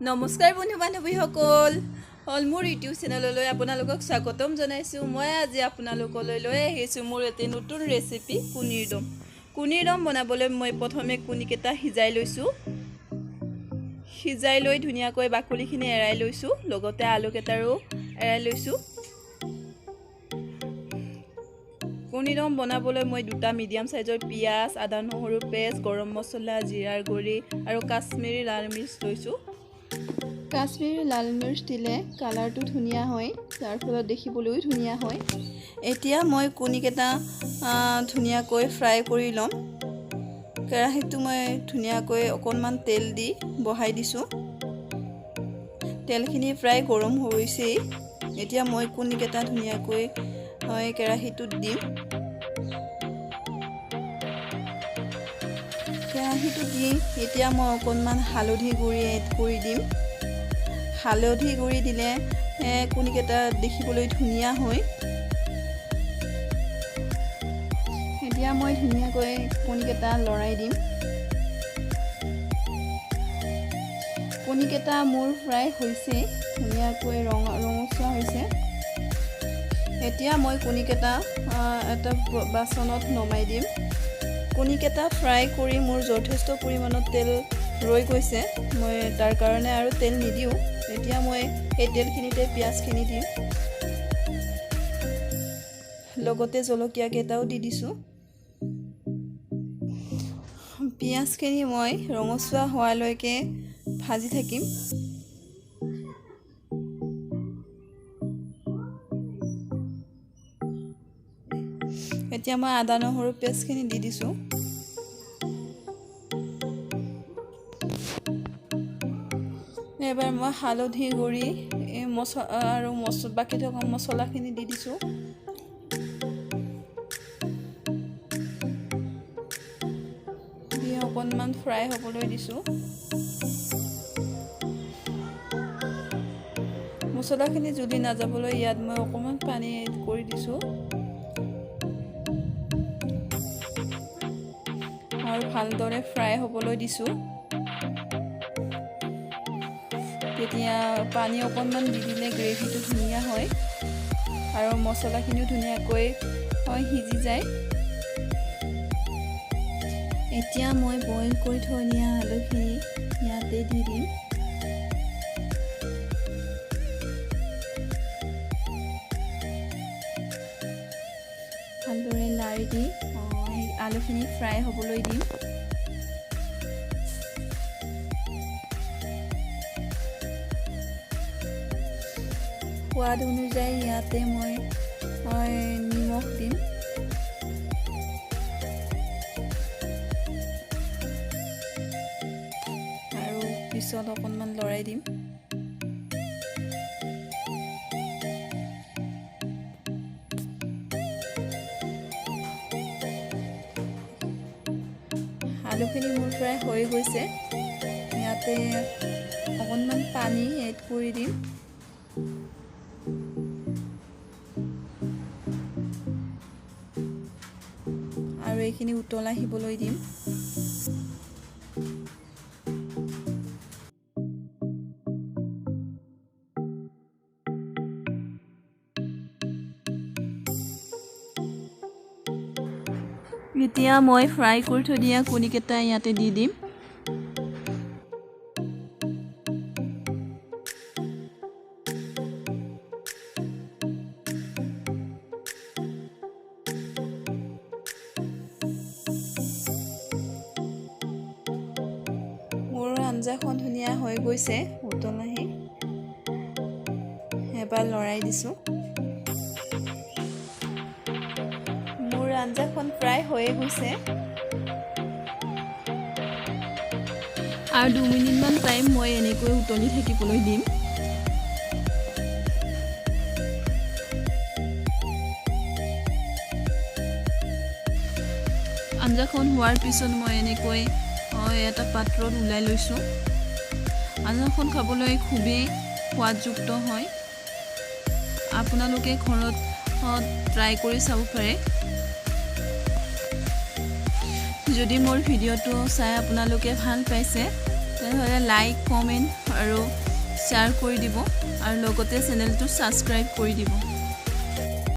নমস্কাৰ বন্ধু বান্ধৱীসকল, অল মোৰ ইউটিউব চেনেললৈ আপোনালোকক স্বাগতম জনাইছোঁ। মই আজি আপোনালোকলৈ লৈ আহিছোঁ মোৰ এটি নতুন ৰেচিপি, কণীৰ দম। কণীৰ দম বনাবলৈ মই প্ৰথমে কণীকেইটা সিজাই লৈছোঁ। সিজাই লৈ ধুনীয়াকৈ বাকলিখিনি এৰাই লৈছোঁ, লগতে আলুকেইটাৰো এৰাই লৈছোঁ। কণী দম বনাবলৈ মই দুটা মিডিয়াম চাইজৰ পিঁয়াজ, আদা নহৰু পেষ্ট, গৰম মছলা, জিৰাৰ গুড়ি আৰু কাশ্মীৰী লাল মিৰ্চ লৈছোঁ। কাশ্মীৰী লাল মিৰ্চ দিলে কালাৰটো ধুনীয়া হয়, তাৰ ফলত দেখিবলৈও ধুনীয়া হয়। এতিয়া মই কণীকেইটা ধুনীয়াকৈ ফ্ৰাই কৰি ল'ম। কেৰাহীটো মই ধুনীয়াকৈ অকণমান তেল দি বহাই দিছোঁ। তেলখিনি প্ৰায় গৰম হৈছেই। এতিয়া মই কণীকেইটা ধুনীয়াকৈ কেৰাহীটোত দিম। কেৰাহীটোত দি এতিয়া মই অকণমান হালধি গুড়ি এড কৰি দিম। হালধি গুড়ি দিলে কণীকেইটা দেখিবলৈ ধুনীয়া হয়। এতিয়া মই ধুনীয়াকৈ কণীকেইটা লৰাই দিম। কণীকেইটা মোৰ ফ্ৰাই হৈছে, ধুনীয়াকৈ ৰঙচুৱা হৈছে। এতিয়া মই কণীকেইটা এটা বাচনত নমাই দিম। কণীকেইটা ফ্ৰাই কৰি মোৰ যথেষ্ট পৰিমাণত তেল ৰৈ গৈছে, মই তাৰ কাৰণে আৰু তেল নিদিওঁ। এতিয়া মই এই তেলখিনিতে পিঁয়াজখিনি দিম, লগতে জলকীয়াকেইটাও দি দিছোঁ। পিঁয়াজখিনি মই ৰঙচুৱা হোৱালৈকে ভাজি থাকিম। এতিয়া মই আদা নহৰু পেষ্টখিনি দি দিছোঁ। এবাৰ মই হালধি গুড়ি আৰু বাকী থকা মছলাখিনি দি দিছোঁ। দি অকণমান ফ্ৰাই হ'বলৈ দিছোঁ। মছলাখিনি জ্বলি নাযাবলৈ ইয়াত মই অকণমান পানী এড কৰি দিছোঁ আৰু ভালদৰে ফ্ৰাই হ'বলৈ দিছোঁ। তেতিয়া পানী অকণমান দি দিলে গ্ৰেভিটো ধুনীয়া হয় আৰু মছলাখিনিও ধুনীয়াকৈ সিজি যায়। এতিয়া মই বইল কৰি থৈ দিয়া আলুখিনি ইয়াতে দি দিম। ভালদৰে লাৰি দি আলুখিনি ফ্ৰাই হ'বলৈ দিম। সোৱাদ অনুযায়ী ইয়াতে মই নিমখ দিম। আৰু পিছত অকণমান লৰাই দিম। আলুখিনি মোৰ প্ৰায় হৈ গৈছে। ইয়াতে অকণমান পানী এড কৰি দিম। আৰু এইখিনি উতল আহিবলৈ দিম। এতিয়া মই ফ্ৰাই কৰি থৈ দিয়া কণীকেইটা ইয়াতে দি দিম। মোৰ আঞ্জাখন ধুনীয়া হৈ গৈছে, উতল আহি এবাৰ লৰাই দিছোঁ। মোৰ আঞ্জাখন প্ৰায় হৈয়ে গৈছে। আৰু 2 মিনিটমান টাইম মই এনেকৈ উতলি থাকিবলৈ দিম। আঞ্জাখন হোৱাৰ পিছত মই এনেকৈ এটা পাত্ৰত ওলাই লৈছোঁ। আঞ্জাখন খাবলৈ খুবেই সোৱাদযুক্ত হয়। আপোনালোকে ঘৰত ট্ৰাই কৰি চাব পাৰে। যদি মোৰ ভিডিঅ'টো চাই আপোনালোকে ভাল পাইছে, তেনেহ'লে তেনেহ'লে লাইক, কমেণ্ট আৰু শ্বেয়াৰ কৰি দিব আৰু লগতে চেনেলটো ছাবস্ক্ৰাইব কৰি দিব।